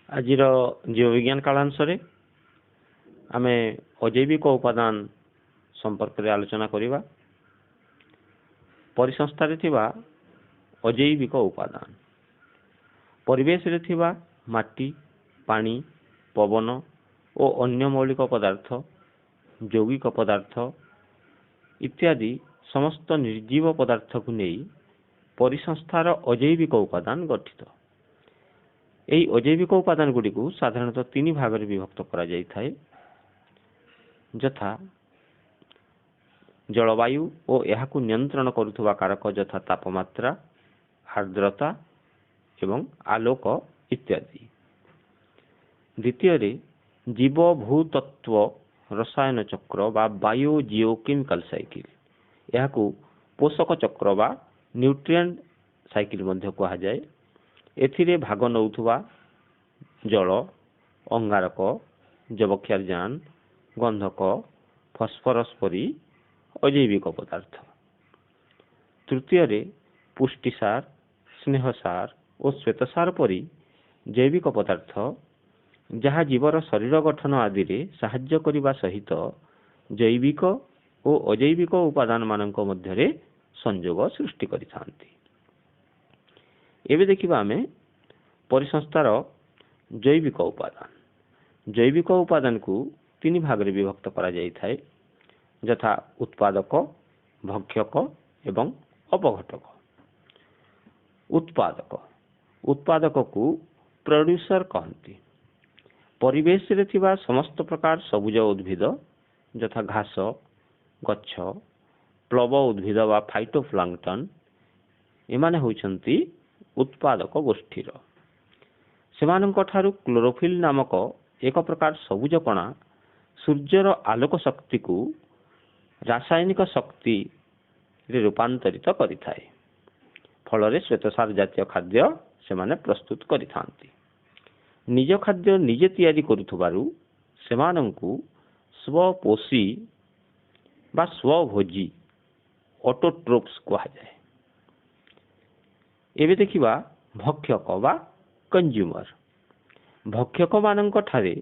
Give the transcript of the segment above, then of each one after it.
ଆଜିର ଜୀବବିଜ୍ଞାନ କାଳାଂଶରେ ଆମେ ଅଜୈବିକ ଉପାଦାନ ସମ୍ପର୍କରେ ଆଲୋଚନା କରିବା। ପରିସଂସ୍ଥାରେ ଥିବା ଅଜୈବିକ ଉପାଦାନ। ପରିବେଶରେ ଥିବା ମାଟି, ପାଣି, ପବନ ଓ ଅନ୍ୟ ମୌଳିକ ପଦାର୍ଥ, ଯୌଗିକ ପଦାର୍ଥ ଇତ୍ୟାଦି ସମସ୍ତ ନିର୍ଜୀବ ପଦାର୍ଥକୁ ନେଇ ପରିସଂସ୍ଥାର ଅଜୈବିକ ଉପାଦାନ ଗଠିତ। ଏହି ଅଜୈବିକ ଉପାଦାନ ଗୁଡ଼ିକୁ ସାଧାରଣତଃ ତିନି ଭାଗରେ ବିଭକ୍ତ କରାଯାଇଥାଏ, ଯଥା ଜଳବାୟୁ ଓ ଏହାକୁ ନିୟନ୍ତ୍ରଣ କରୁଥିବା କାରକ, ଯଥା ତାପମାତ୍ରା, ଆର୍ଦ୍ରତା ଏବଂ ଆଲୋକ ଇତ୍ୟାଦି। ଦ୍ୱିତୀୟରେ ଜୀବ ଭୂତତ୍ତ୍ୱ ରସାୟନ ଚକ୍ର ବା ବାୟୋ ଜିଓ କେମିକାଲ ସାଇକେଲ। ଏହାକୁ ପୋଷକ ଚକ୍ର ବା ନ୍ୟୁଟ୍ରିଏଣ୍ଟ ସାଇକେଲ ମଧ୍ୟ କୁହାଯାଏ। ଏଥିରେ ଭାଗ ନେଉଥିବା ଜଳ, ଅଙ୍ଗାରକ, ଯବକ୍ଷାରଜାନ, ଗନ୍ଧକ, ଫସ୍ଫରସ୍ ପରି ଅଜୈବିକ ପଦାର୍ଥ। ତୃତୀୟରେ ପୁଷ୍ଟିସାର, ସ୍ନେହସାର ଓ ଶ୍ୱେତସାର ପରି ଜୈବିକ ପଦାର୍ଥ, ଯାହା ଜୀବର ଶରୀର ଗଠନ ଆଦିରେ ସାହାଯ୍ୟ କରିବା ସହିତ ଜୈବିକ ଓ ଅଜୈବିକ ଉପାଦାନମାନଙ୍କ ମଧ୍ୟରେ ସଂଯୋଗ ସୃଷ୍ଟି କରିଥାନ୍ତି। ଏବେ ଦେଖିବା ଆମେ ପରିସଂସ୍ଥାର ଜୈବିକ ଉପାଦାନ। ଜୈବିକ ଉପାଦାନକୁ ତିନି ଭାଗରେ ବିଭକ୍ତ କରାଯାଇଥାଏ, ଯଥା ଉତ୍ପାଦକ, ଭକ୍ଷକ ଏବଂ ଅପଘଟକ। ଉତ୍ପାଦକ। ଉତ୍ପାଦକକୁ ପ୍ରଡ୍ୟୁସର କହନ୍ତି। ପରିବେଶରେ ଥିବା ସମସ୍ତ ପ୍ରକାର ସବୁଜ ଉଦ୍ଭିଦ, ଯଥା ଘାସ, ଗଛ, ପ୍ଲବ ଉଦ୍ଭିଦ ବା ଫାଇଟୋପ୍ଲାଙ୍କଟନ୍, ଏମାନେ ହେଉଛନ୍ତି ଉତ୍ପାଦକ ଗୋଷ୍ଠୀର। ସେମାନଙ୍କ ଠାରୁ କ୍ଲୋରୋଫିଲ୍ ନାମକ ଏକ ପ୍ରକାର ସବୁଜ କଣା ସୂର୍ଯ୍ୟର ଆଲୋକ ଶକ୍ତିକୁ ରାସାୟନିକ ଶକ୍ତିରେ ରୂପାନ୍ତରିତ କରିଥାଏ। ଫଳରେ ଶ୍ୱେତସାର ଜାତୀୟ ଖାଦ୍ୟ ସେମାନେ ପ୍ରସ୍ତୁତ କରିଥାନ୍ତି। ନିଜ ଖାଦ୍ୟ ନିଜେ ତିଆରି କରୁଥିବାରୁ ସେମାନଙ୍କୁ ସ୍ୱପୋଷୀ ବା ସ୍ୱଭୋଜୀ, ଅଟୋଟ୍ରୋପ୍ସ କୁହାଯାଏ। ଏବେ ଦେଖିବା ଭକ୍ଷକ ବା କଞ୍ଜ୍ୟୁମର। ଭକ୍ଷକମାନଙ୍କ ଠାରେ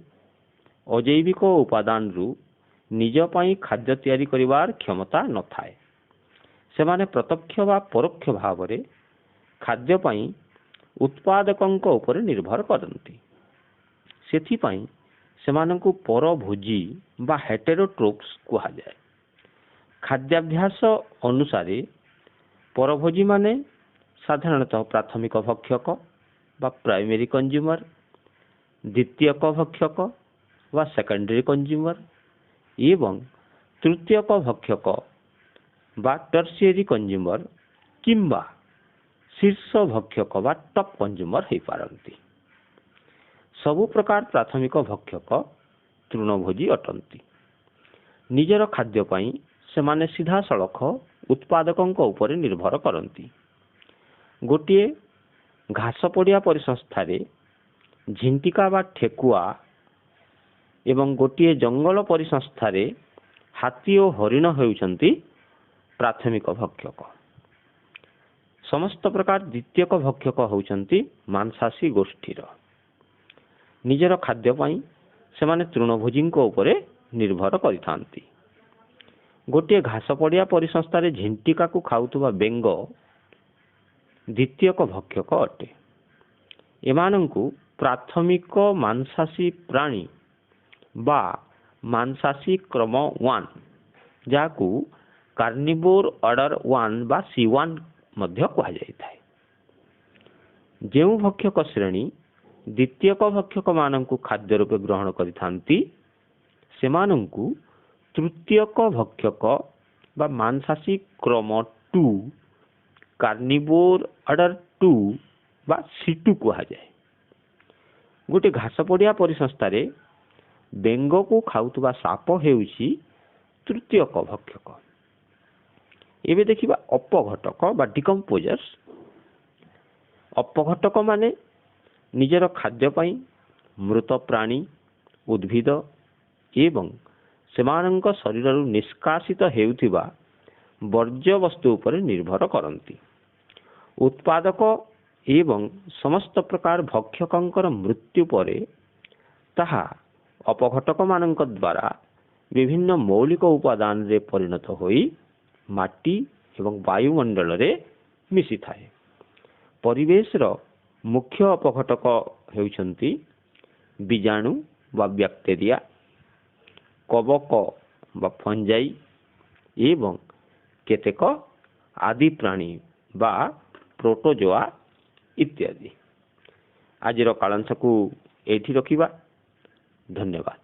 ଅଜୈବିକ ଉପାଦାନରୁ ନିଜ ପାଇଁ ଖାଦ୍ୟ ତିଆରି କରିବାର କ୍ଷମତା ନଥାଏ। ସେମାନେ ପ୍ରତ୍ୟକ୍ଷ ବା ପରୋକ୍ଷ ଭାବରେ ଖାଦ୍ୟ ପାଇଁ ଉତ୍ପାଦକଙ୍କ ଉପରେ ନିର୍ଭର କରନ୍ତି। ସେଥିପାଇଁ ସେମାନଙ୍କୁ ପରଭୋଜୀ ବା ହେଟେରୋଟ୍ରୋପ୍ସ କୁହାଯାଏ। ଖାଦ୍ୟାଭ୍ୟାସ ଅନୁସାରେ ପରଭୋଜୀମାନେ ସାଧାରଣତଃ ପ୍ରାଥମିକ ଭକ୍ଷକ ବା ପ୍ରାଇମେରୀ କଞ୍ଜ୍ୟୁମର, ଦ୍ୱିତୀୟକ ଭକ୍ଷକ ବା ସେକେଣ୍ଡାରୀ କଞ୍ଜ୍ୟୁମର ଏବଂ ତୃତୀୟକ ଭକ୍ଷକ ବା ଟର୍ସିଆରୀ କଞ୍ଜ୍ୟୁମର କିମ୍ବା ଶୀର୍ଷ ଭକ୍ଷକ ବା ଟପ୍ କଞ୍ଜ୍ୟୁମର ହୋଇପାରନ୍ତି। ସବୁ ପ୍ରକାର ପ୍ରାଥମିକ ଭକ୍ଷକ ତୃଣଭୋଜୀ ଅଟନ୍ତି। ନିଜର ଖାଦ୍ୟ ପାଇଁ ସେମାନେ ସିଧାସଳଖ ଉତ୍ପାଦକଙ୍କ ଉପରେ ନିର୍ଭର କରନ୍ତି। ଗୋଟିଏ ଘାସ ପଡ଼ିଆ ପରିସଂସ୍ଥାରେ ଝିଣ୍ଟିକା ବା ଠେକୁଆ ଏବଂ ଗୋଟିଏ ଜଙ୍ଗଲ ପରିସଂସ୍ଥାରେ ହାତୀ ଓ ହରିଣ ହେଉଛନ୍ତି ପ୍ରାଥମିକ ଭକ୍ଷକ। ସମସ୍ତ ପ୍ରକାର ଦ୍ୱିତୀୟକ ଭକ୍ଷକ ହେଉଛନ୍ତି ମାଂସାଶୀ ଗୋଷ୍ଠୀର। ନିଜର ଖାଦ୍ୟ ପାଇଁ ସେମାନେ ତୃଣଭୋଜୀଙ୍କ ଉପରେ ନିର୍ଭର କରିଥାନ୍ତି। ଗୋଟିଏ ଘାସ ପଡ଼ିଆ ପରିସଂସ୍ଥାରେ ଝିଣ୍ଟିକାକୁ ଖାଉଥିବା ବେଙ୍ଗ ଦ୍ୱିତୀୟକ ଭକ୍ଷକ ଅଟେ। ଏମାନଙ୍କୁ ପ୍ରାଥମିକ ମାଂସାଶୀ ପ୍ରାଣୀ ବା ମାଂସାଶୀ କ୍ରମ 1, ଯାହାକୁ କାର୍ନିଭୋର ଅର୍ଡର 1 ବା C1 ମଧ୍ୟ କୁହାଯାଇଥାଏ। ଯେଉଁ ଭକ୍ଷକ ଶ୍ରେଣୀ ଦ୍ୱିତୀୟକ ଭକ୍ଷକମାନଙ୍କୁ ଖାଦ୍ୟ ରୂପେ ଗ୍ରହଣ କରିଥାନ୍ତି, ସେମାନଙ୍କୁ ତୃତୀୟକ ଭକ୍ଷକ ବା ମାଂସାଶୀ କ୍ରମ 2, କାର୍ନିଭୋର ଅର୍ଡର 2 ବା C2 କୁହାଯାଏ। ଗୋଟିଏ ଘାସ ପଡ଼ିଆ ପରିସଂସ୍ଥାରେ ବେଙ୍ଗକୁ ଖାଉଥିବା ସାପ ହେଉଛି ତୃତୀୟକ ଭକ୍ଷକ। ଏବେ ଦେଖିବା ଅପଘଟକ ବା ଡିକମ୍ପୋଜର୍ସ। ଅପଘଟକ ମାନେ ନିଜର ଖାଦ୍ୟ ପାଇଁ ମୃତ ପ୍ରାଣୀ, ଉଦ୍ଭିଦ ଏବଂ ସେମାନଙ୍କ ଶରୀରରୁ ନିଷ୍କାସିତ ହେଉଥିବା ବର୍ଜ୍ୟବସ୍ତୁ ଉପରେ ନିର୍ଭର କରନ୍ତି। ଉତ୍ପାଦକ ଏବଂ ସମସ୍ତ ପ୍ରକାର ଭକ୍ଷକଙ୍କର ମୃତ୍ୟୁ ପରେ ତାହା ଅପଘଟକମାନଙ୍କ ଦ୍ୱାରା ବିଭିନ୍ନ ମୌଳିକ ଉପାଦାନରେ ପରିଣତ ହୋଇ ମାଟି ଏବଂ ବାୟୁମଣ୍ଡଳରେ ମିଶିଥାଏ। ପରିବେଶର ମୁଖ୍ୟ ଅପଘଟକ ହେଉଛନ୍ତି ବୀଜାଣୁ ବା ବ୍ୟାକ୍ଟେରିଆ, କବକ ବା ଫଞ୍ଜାଇ ଏବଂ କେତେକ ଆଦି ପ୍ରାଣୀ ବା ପ୍ରୋଟୋଜୋଆ ଇତ୍ୟାଦି। ଆଜିର କାଳାଂଶକୁ ଏଇଠି ରଖିବା। ଧନ୍ୟବାଦ।